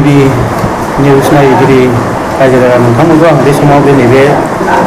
TV news नायगिरि रायजो राजा नोंथांमोनखौ आं बे समाव नैबे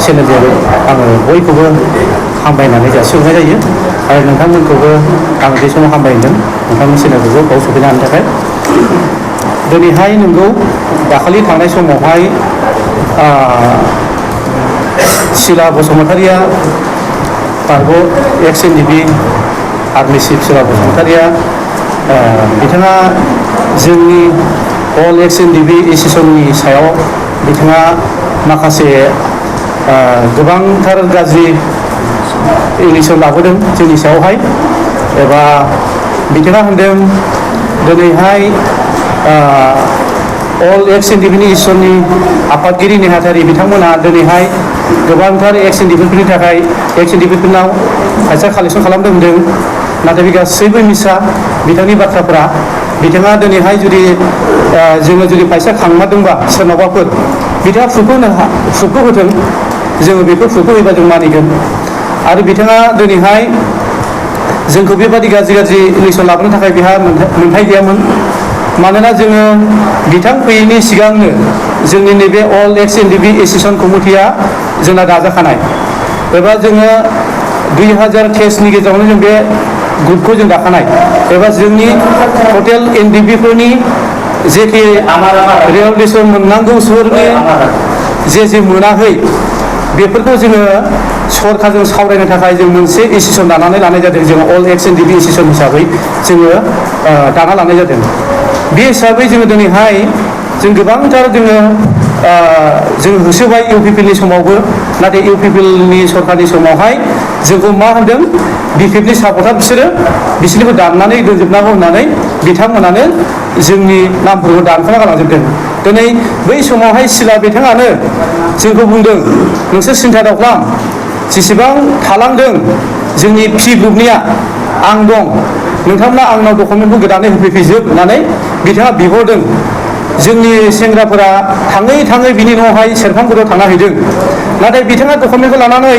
चेनेलजों आङो बयखौबो हामबायनानै जासिहरनाय जायो आरो नोंथांमोनखौबो आं बे समाव हामबायदों नोंथांनि चेनेलखौबो बाव सफैनो हानो थाखाय। दिनैहाय नोंगौ दाखालि थांनाय समावहाय सिला बसुमतारिया पार्ब एक्स एनडिपि आर्मि चिफ सिला बसुमतारिया बिथाङा जोंनि अल एक्स एनडिपि एसोसिएशननि सायाव बिथाङा माखासे गोबांथार गाज्रि एलिगेसन लाबोदों जोंनि सायावहाय एबा बिथाङा होनदों दिनैहाय अल एक्स एनडिपिनि एसोसिएशननि आफादगिरि नेहाथारि बिथांमोना दिनैहाय गोबांथार एक्स एनडिपिफोरनि थाखाय एक्स एनडिपिफोरनाव फैसा कालेक्सन खालामदों होनदों नाथाय बे गासैबो मिसा बिथांनि बाथ्राफोरा। बिथाङा दिनैहाय जुदि जोङो जुदि फैसा खांमारदोंबा सोरनावबाफोर बिथाङा प्रुफखौ होथों जोङो बेखौ प्रुफखौ होयोबा जों मानिगोन। आरो बिथाङा दिनैहाय जोंखौ बेबादि गाज्रि इलेक्सन लाबोनो थाखाय बेहा मोन्थाय गैयामोन मानोना जोङो बिथां फैयैनि सिगांनो जोंनि नैबे अल एक्स एनडिपि एसोसिएशन कमिटिया जोंना दाजाखानाय एबा जोङो 2000 केसनि गेजेरावनो जों बे ग्रुपखौ जों दाखानाय एबा जोंनि टटेल एनडिपिफोरनि जेखि रियेलाइजेसन मोननांगौ सोरनि जे मोनाखै बेफोरखौ जोङो सरकारजों सावरायनो थाखाय जों मोनसे एसोसिएशन दानानै लानाय जादों। जोङो अल एक्स एनडिपि एसोसिएशन हिसाबै जोङो दाना लानाय जादों। बे हिसाबै जोङो दिनैहाय जों गोबांथार जों होसोबाय इउपिपिएलनि समावबो नाथाय इउपिपिएलनि सरकारनि समावहाय जोंखौ मा होनदों बिपिएफनि सापर्टार बिसोरनिखौ दाननानै दोनजोबनांगौ होननानै बिथांमोनानो जोंनि नामफोरखौ दानखाना गालांजोबदों। दिनै बै समावहाय सिला बिथाङानो जोंखौ बुंदों नोंसोर सिन्था दाखालाम जेसेबां थालांदों जोंनि पि ग्रुपनिया आं दं नोंथांमोना आंनाव डकुमेन्टखौ गोदानै होफैजोब होननानै बिथाङा बिहरदों। जोंनि सेंग्राफोरा थाङै बिनि न'आवहाय सेरफांगुरियाव थांना हैदों नाथाय बिथाङा डकुमेन्टखौ लानानै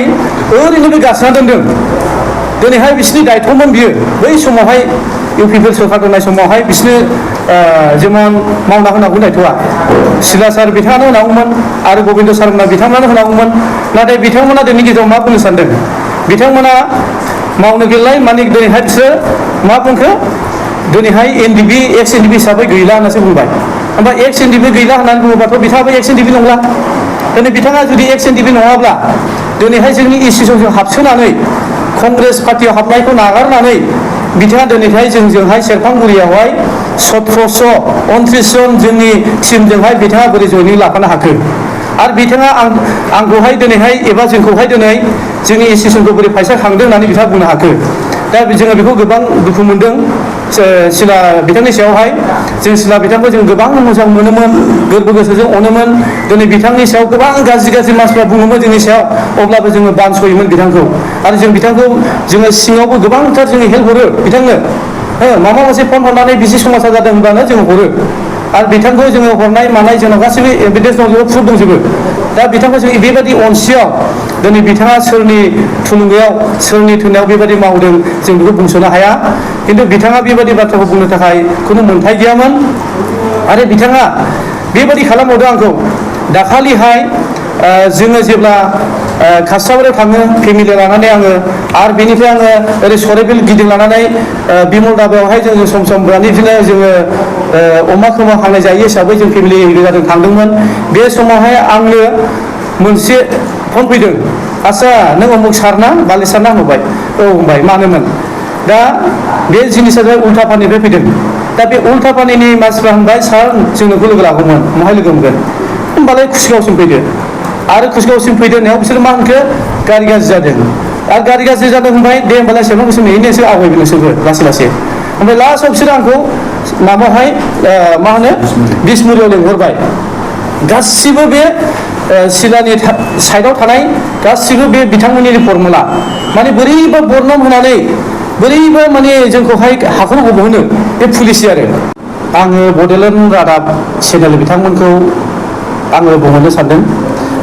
ओरैनो बे गारसोना दोनदों। दिनैहाय बिसोरनि दायथ'मोन बियो बै समावहाय इउपिपिएल सरकार दोननाय समावहाय बिसोरनो जेमन मावना होनांगौ दायथ'आ सिला सार बिथाङानो होनांगौमोन आरो गबिन्द सारमोना बिथांमोनानो होनांगौमोन नाथाय बिथांमोना दिनैनि गेजेराव मा बुंनो सानदों बिथांमोना मावनो गैलाय माने दिनैहाय बिसोरो मा बुंखो दिनैहाय एनडिपि एक्स एनडिपि हिसाबै गैला होननासो बुंबाय। ओमफ्राय एक्स एनडिपि गैला होननानै बुङोबाथ' बिथाङाबो एक्स एनडिपि नंला। दिनै बिथाङा जुदि एक्स एनडिपि नङाब्ला दिनैहाय जोंनि एसोसिएशनजों हाबसोनानै कंग्रेस पार्टियाव हाबनायखौ नागारनानै बिथाङा दिनैहाय जोंजोंहाय सेरफांगुरियावहाय 1729 जन जोंनि टिमजोंहाय बिथाङा बोरै जयनिं लाफानो हाखो आरो बिथाङा आंखौहाय दिनैहाय एबा जोंखौहाय दिनै जोंनि एसोसिएशनखौ बोरै फैसा खांदों होननानै बिथाङा बुंनो हाखो। दा जोङो बेखौ गोबां दुखु मोनदों सिला बिथांनि सायावहाय जों सिला बिथांखौ जों गोबां मोजां मोनोमोन गोरबो गोसोजों अनोमोन। दिनै बिथांनि सायाव गोबां गाज्रि मानसिफ्रा बुङोमोन जोंनि सायाव अब्लाबो जोङो बानसयोमोन बिथांखौ आरो जों बिथांखौ जोङो सिङावबो गोबांथार जोङो हेल्प हरो बिथांनो माबा मोनसे फन हरनानै बिसि समाजा जादों होनब्लानो जोङो हरो आरो बिथांखौ जोङो हरनाय मानाय जोंनाव गासैबो एभिडेन्स दंजोबो प्रुफ दंजोबो। दा बिथांखौ जों बेबायदि अनसेयाव दिनै बिथाङा सोरनि थुलुंगायाव सोरनि थुनलाइयाव बेबायदि मावदों जों बेखौ बुंस'नो हाया खिन्थु बिथाङा बेबायदि बाथ्राखौ बुंनो थाखाय खुनु मोन्थाय गैयामोन आरो बिथाङा बेबायदि खालामहरदों आंखौ दाखालिहाय जोङो जेब्ला कासाबारियाव थाङो फेमिलि लानानै आङो आरो बेनिफ्राय आङो ओरै सराइबिल गिदिंलानानै बिमल दाबायावहाय जोङो सम बिदिनो जोङो अमा खोमा हांनाय जायो हिसाबै जों फेमिलि गोजाजों थांदोंमोन। बे समावहाय आंनो मोनसे फन फैदों आदसा नों अमुक सार ना बालि सार ना होनबाय औ होनबाय मानोमोन दा बे जिनिसा उल्था पानिनिफ्राय फैदों। दा बे उल्था पानिनि मानसिफ्रा होनबाय सार जों नोंखौ लोगो लागौमोन महाय लोगो मोनगोन होनबालाय कुसिगावसिम फैदो आरो कुसिगावसिम फैदो होननायाव बिसोर मा होनखो गारि गाज्रि जादों आरो गारि गाज्रि जादों होनबाय दे होनबालाय सेरफांगुरिसिम नेहैनोसो आवगायबो नोंसोरबो लासै ओमफ्राय लास्टआव बिसोरो आंखौ माबाहाय मा होनो बिसमुरियाव लेंहरबाय। गासिबो बे सिलानि साइडआव थानाय गासिबो बे बिथांमोननि फर्मुला माने बोरैबा बरनाम होनानै बोरैबा माने जोंखौहाय हाखर गबहोनो बे पुलिसि आरो आङो बड'लेण्ड रादाब चेनेल बिथांमोनखौ आङो बुंहरनो सानदों।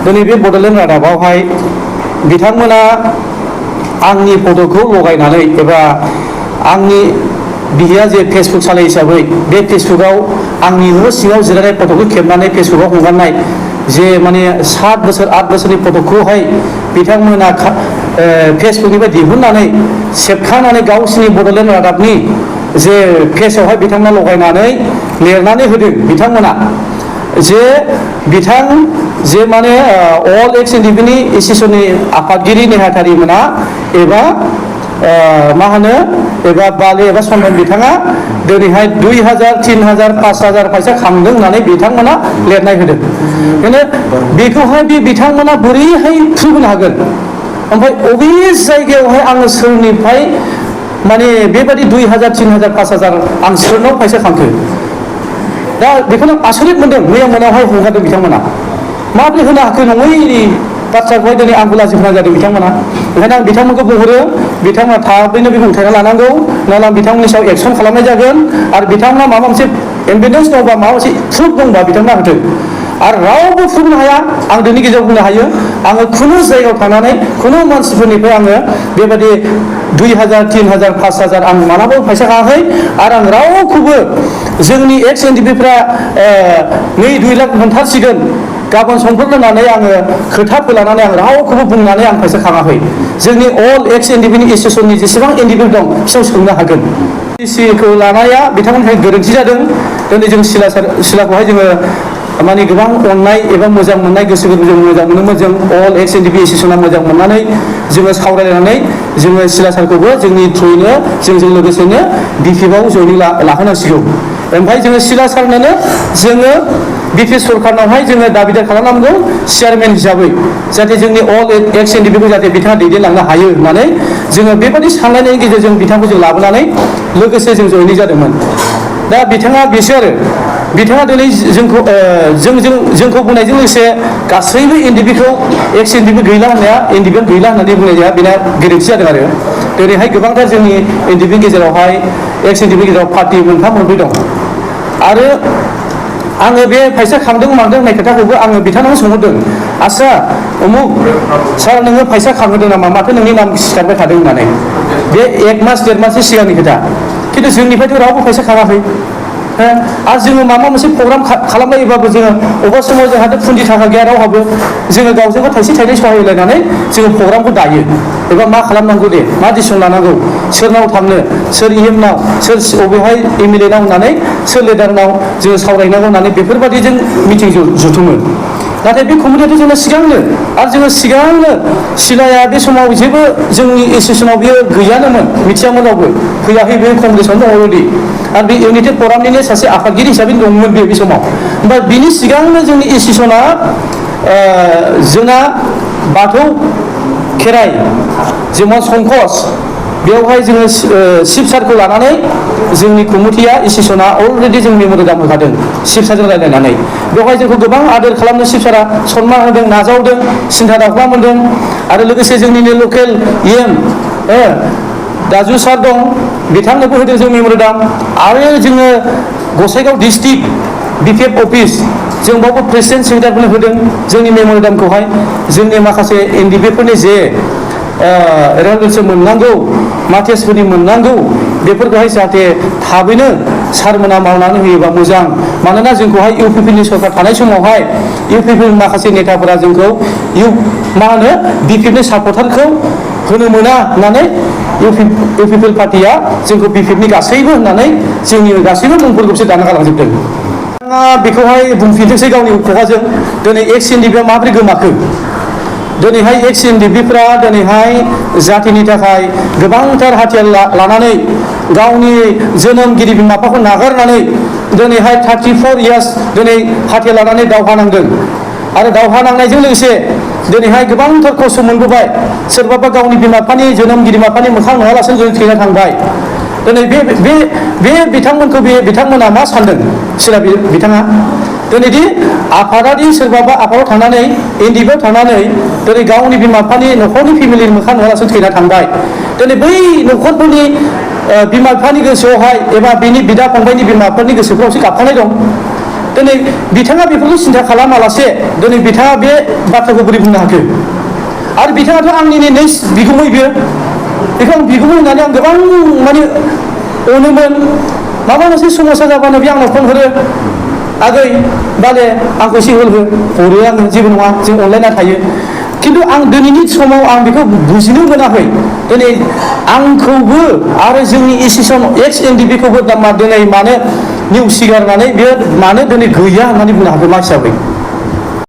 दिनै बे बड'लेण्ड रादाबावहाय बिथांमोना आंनि फट'खौ लगायनानै एबा आंनि बिहिया जे फेसबुक सालाय हिसाबै बे फेसबुकाव आंनि न' सिङाव जिरायनाय फट'खौ खेबनानै फेसबुकाव हगारनाय जे माने 7 बोसोर 8 बोसोरनि फट'खौहाय बिथांमोना फेसबुकनिफ्राय दिहुननानै सेबखांनानै गावसिनि बड'लेण्ड रादाबनि जे पेजावहाय बिथांमोना लगायनानै लिरनानै होदों बिथांमोना जे बिथां जे माने अल एक्स एनडिपिनि एसोसिएशननि आफादगिरि नेहाथारिमोना एबा मा होनो एबा बाले एबा सनमान बिथाङा दिनैहाय 2000 3000 5000 फैसा खांदों होननानै बिथांमोना लिरनाय होदों बेनो बेखौहाय बे बिथांमोना बोरैहाय फोरमायनो हागोन ओमफ्राय अबे जायगायावहाय आङो सोरनिफ्राय माने बेबायदि 2000 3000 5000 आं सोरनाव फैसा खांखो दा बेखौनो आसरित मोनदों मैया मोनायावहाय हगारदों बिथांमोना माबोरै होनो हाखो नङै बाथ्राखौहाय दिनै आंबो लाजिफोनां जादों बिथांमोना ओंखायनो आं बिथांमोनखौ बुंहरो बिथांमोना थाबैनो बेखौ उथायना लानांगौ नङाब्ला आं बिथांमोननि सायाव एक्सन खालामनाय जागोन आरो बिथांमोना माबा मोनसे एभिडेन्स दंबा माबा मोनसे प्रुफ दंबा बिथांमोना होथों आरो रावबो बुंनो हाया आं दिनै गेजेराव बुंनो हायो आङो खुनु जायगायाव थांनानै खुनु मानसिफोरनिफ्राय आङो बेबायदि 2000 3000 5000 आं मालाबाबो फैसा खाङाखै आरो आं रावखौबो जोंनि एक्स एनडिपिफ्रा 2 लाख मोनथारसिगोन गाबोन समफोर होनानै आङो खोथा फोलानानै आं रावखौबो बुंनानै आं फैसा खाङाखै जोंनि अल एक्स एनडिपिनि एसोसिएशननि जेसेबां एनडिपि दं बिसोर सोंनो हागोन सिखौ लानाया बिथांमोननिफ्राय गोरोन्थि जादों दिनै जों सिलाखौहाय जोङो माने गोबां अननाय एबा मोजां मोननाय गोसो गोरबो जों मोजां मोनोमोन जों अल एक्स एनडिपि एसोसिएशना मोजां मोननानै जोङो सावरायनानै जोङो सिला सारखौबो जोंनि थ्रुयैनो जोंजों लोगोसेनो बिपिएफआव जयनिं लाहोनांसिगौ ओमफ्राय जोङो सिला सारनोनो जोङो बिपिएफ सरकारनावहाय जोङो दाबिदार खालामनांगौ चेयारमेन हिसाबै जाहाथे जोंनि अल एक्स एनडिपिखौ जाहाथे बिथाङा दैदेनलांनो हायो होननानै जोङो बेबायदि सानलायनायनि गेजेरजों बिथांखौ जों लाबोनानै लोगोसे जों जयनिं जादोंमोन दा बिथाङा बेसो आरो बिथाङा दिनै जोंखौ बुंनायजों लोगोसे गासैबो एनडिपिखौ एक्स एनडिपि गैला होननाया एनडिपिआनो गैला होननानै बुंनाय जाया बेना गोरोन्थि जादों आरो दिनैहाय गोबांथार जोंनि एनडिपिनि गेजेरावहाय एक्स एनडिपिनि गेजेराव पार्टि मोनथाम मोनब्रै दं आरो आङो बे फैसा खांदों मांदों होननाय खोथाखौबो आङो बिथांनाव सोंहरदों आच्छा उमुक सार नोङो फैसा खांहोदों नामा माथो नोंनि नाम सिखारबाय थादों होननानै बे 1 मास 1.5 मासनि सिगांनि खोथा खिन्थु जोंनिफ्रायथ' रावबो फैसा खाङाखै आरो जोङो माबा मोनसे प्रग्राम खालामलायोबाबो जोङो अबेबा समाव जोंहाथ' फुन्जि थाखा गैया रावहाबो जोङो गावजों गाव थाइसे थाइनै सहाय होलायनानै जोङो प्रग्रामखौ दायो एबा मा खालामनांगौ दे मा डिसिसन लानांगौ सोरनाव थांनो सोर इएमनाव सोर अबेहाय एमएलएनाव होननानै सोर लिडारनाव जोङो सावरायनांगौ होननानै बेफोरबायदि जों मिटिं जुथुमो नाथाय बे कमिटियाथ' जोंना सिगांनो आरो जोङो सिगांनो सिलाया बे समाव जेबो जोंनि एसोसिएशनाव बियो गैयानोमोन मिथियामोन रावबो फैयाखै बे कंग्रेसआवनो दं अलरेडि आरो बे इउनाइटेड फरामनिनो सासे आफादगिरि हिसाबै दंमोन बे समाव ओमफ्राय बिनि सिगांनो जोंनि एसोसिएशना जोंना बाथौ खेराइ जेमन संकस बेवहाय जोङो शिब सारखौ लानानै जोंनि कमिटिया एसोसिएशना अलरेडि जों मेम'रेन्डाम होखादों शिब सारजों रायज्लायनानै बेवहाय जोंखौ गोबां आदोर खालामनो शिब सारा सनमान होदों नाजावदों सिन्था दावहा मोनदों आरो लोगोसे जोंनिनो लकेल इएम दाजु सार दं बिथांनोबो होदों जों मेम'रेन्डाम आरो जोङो गसाइगाव डिस्ट्रिक्ट बिपिएफ अफिस जों बावबो प्रेसिडेन्ट सेक्रेटारिफोरनो होदों जोंनि मेम'रेन्डामखौहाय जोंनि माखासे एनडिपिफोरनि जे रेलवेसो मोननांगौ माथेसफोरनि मोननांगौ बेफोरखौहाय जाहाथे थाबैनो सारमोना मावनानै होयोबा मोजां मानोना जोंखौहाय इउपिपिनि सरकार थानाय समावहाय इउपिपिनि माखासे नेताफोरा जोंखौ मा होनो बिपिएफनि सापर्टारखौ होनो मोना होननानै इउपिपि पार्टिया जोंखौ बिपिएफनि गासैबो होननानै जोंनि गासैबो मुंफोरखौसो दाना गालांजोबदों बेखौहाय बुंफिनथोंसै गावनि खुगाजों दिनै एक्स एनडिपिआ माबोरै गोमाखो दिनैहाय एक्स एनडिपिफ्रा दिनैहाय जातिनि थाखाय गोबांथार हाथियार लानानै गावनि जोनोमगिरि बिमा बिफाखौ नागारनानै दिनैहाय 34 इयार्स दिनै हाथियार लानानै दावहा नांदों आरो दावहा नांनायजों लोगोसे दिनैहाय गोबांथार खस्थ' मोनबोबाय सोरबाबा गावनि बिमा बिफानि जोनोमगिरि बिमा बिफानि मोखां नुवालासिनो जों थैना थांबाय दिनै बे बिथांमोना मा सानदों सिला बिथाङा दिनैदि आफादारि सोरबाबा आफादाव थांनानै एनडिपिआव थांनानै दिनै गावनि बिमा बिफानि न'खरनि फेमिलिनि मोखां नुवालासिनो थैना थांबाय दिनै बै न'खरफोरनि बिमा बिफानि गोसोआवहाय एबा बिनि बिदा फंबायनि बिमा बिफानि गोसोफ्रावसो गाबखांनाय दं दिनै बिथाङा बेफोरखौ सिन्था खालामालासे दिनै बिथाङा बे बाथ्राखौ बोरै बुंनो हाखो आरो बिथाङाथ' आंनिनो बिगुमै बेयो बेखौ आं बिगुमै होननानै आं गोबां माने अनोमोन माबा मोनसे समस्या जाबानो बे आंनाव फन हरो आगै बाले आंखौ एसे हेल्प हो हरो आङो जेबो नङा जों अनलायना थायो खिन्थु आं दिनैनि समाव आं बेखौ बुजिनो मोनाखै दिनै आंखौबो आरो जोंनि एसोसिएसन एक्स एनडिपिखौबो दिनै मानो नेवसिगारनानै बे मानो दिनै गैया होननानै बुंनो हागोन मा हिसाबै